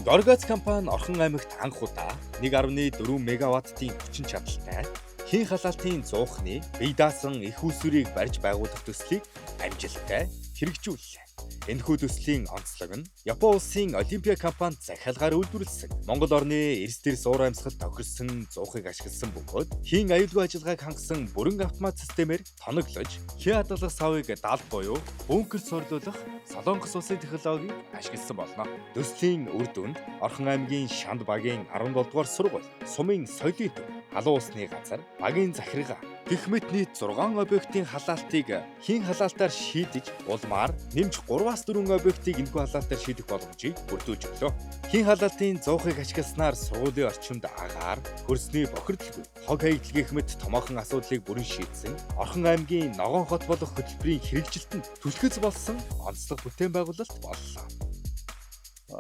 Горгаз компани Орхон аймагт анх удаа 1.4 мегаваттын хүчин чадалтай хийн халаалтын зуухны бие даасан эх үүсвэрийг барьж байгуулах төслийг амжилттай хэрэгжүүллээ. Энэхүү төслийн онцлог нь Япон улсын Олимпиа компанид захиалгаар үйлдвэрлэсэн Монгол орны эрс дэрс уур амьсгал тохирсон зуухыг ашигласан бөгөөд хийн аюулгүй ажиллагааг хангасан бүрэн автомат системээр тоноглож хийн хадгалах савыг дал буюу бункер суйрлуулах Солонгос улсын технологиг ашигласан болно. Төслийн үр дүнд Орхон аймгийн Шанд багийн 17 дугаар сургууль, Сумын соёлын төв, Халуун усны газар, багийн захиргаа гэх мэт нийт 6 объектын халаалтыг хийн халаалтаар шийдэж улмаар нэмж 3-аас 4 объектыг энэхүү халаалтаар шийдэх боломжийг бүрдүүлж өглөө. Хийн халаалтын зуухыг ашигласнаар сургуулийн орчимд агаар, хөрсний бохирдолгүй, хог хаягдал гэх мэт томоохон асуудлыг бүрэн шийдсэн Орхон аймгийн Ногоон хот болох хөтөлбөрийн хэрэгжилтэнд түлхэц болсон онцлог бүтээн байгуулалт боллоо.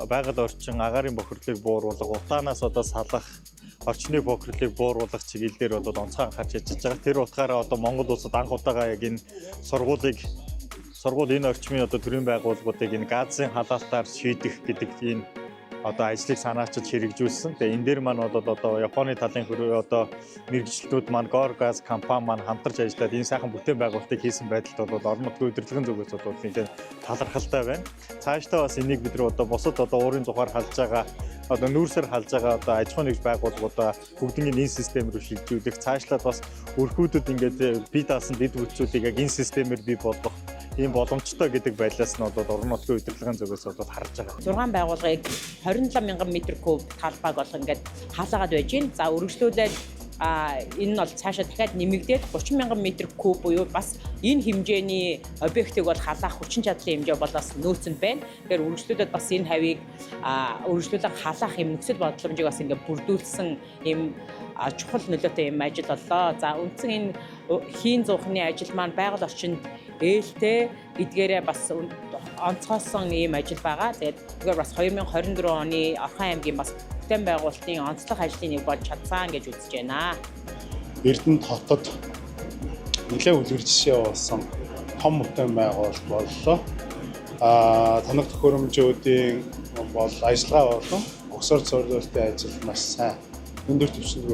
Байгаль орчин агаарын бохирдлыг бууруулах, утаанаас одоо салах, орчны бохирдлыг бууруулах чиглэл дээр бол онцгой анхаарч ажиллаж байгаа. Тэр утгаараа одоо Монгол улсад анх удаага яг энэ сургуулийг сургууль энэ орчмын одоо төрийн байгууллагуудыг энэ газын халаалтаар шийдэх гэдэг энэ одоо ажлыг санаачилж хэрэгжүүлсэн. Тэгээ энэ дээр маань бол одоо Японы талын хөрөө одоо мэргэжилтнүүд маань Гор газ компани маань хамтарч ажиллаад энэ сайхан бүтээн байгуулалтыг хийсэн байдалд бол орон нутгийн удирдлагын зүгээс бол нэлээд талархалтай байна. Цаашдаа бас энийг бид нар одоо бусад одоо уурын зугаар халж байгаа одоо нүүрсээр халж байгаа одоо аж ахуйн нэгж байгууллагуудаа бүгднийг энэ систем рүү шилжүүлэх, цаашлаад бас өрхүүдэд ингээд бие даасан дэд бүтцүүдийг яг энэ системээр бий болгох ийм боломжтой гэдэг байдлаас нь бол орон нутгийн удирдлагын зүгээс бол харж байгаа. 6 байгууллагыг 27 мянган метр куб талбайг бол ингээд хаалаагаад байж байна. За, үргэлжлүүлээд энэ нь бол цаашаа дахиад нэмэгдээд 30 мянган метр куб буюу бас энэ хэмжээний объектыг бол халаах хүчин чадлын хэмжээ бол бас нөөцөнд байна. Тэгэхээр үргэлжлүүлээд бас энэ хавийг үргэлжлүүлэн халаах юм нөхцөл бодломжийг бас ингээд бүрдүүлсэн юм чухал нөлөөтэй юм ажил боллоо. За, үндсэн энэ хийн зуухны ажил маань байгаль орчинд ээлтэй эдгээрээ бас онцгойсон ийм ажил байгаа. Тэгээд тэгэхээр бас 2024 оны Орхон аймгийн бас бүтээн байгуулалтын онцлог ажлын нэг болж чадсан гэж үзэж байна. Эрдэнэт хотод нэлээд үлгэр жишээ болсон том бүтээн байгуулалт боллоо. Тоног төхөөрөмжүүдийн бол ажиллагаа болон угсаар цуурлуулалтын ажил маш сайн өндөр түвшинд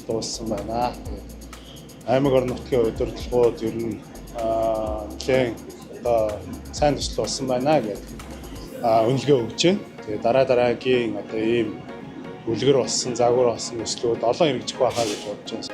дууссан байна. Тэгээд аймаг орон нутгийн удирдлагууд ер нь нэлээд одоо сайн төсөл болсон байна гэдэг үнэлгээ өгч байна. Тэгээд дараа дараагийн одоо ийм үлгэр болсон, загвар болсон төслүүд олон хэрэгжих байхаа гэж бодож байна.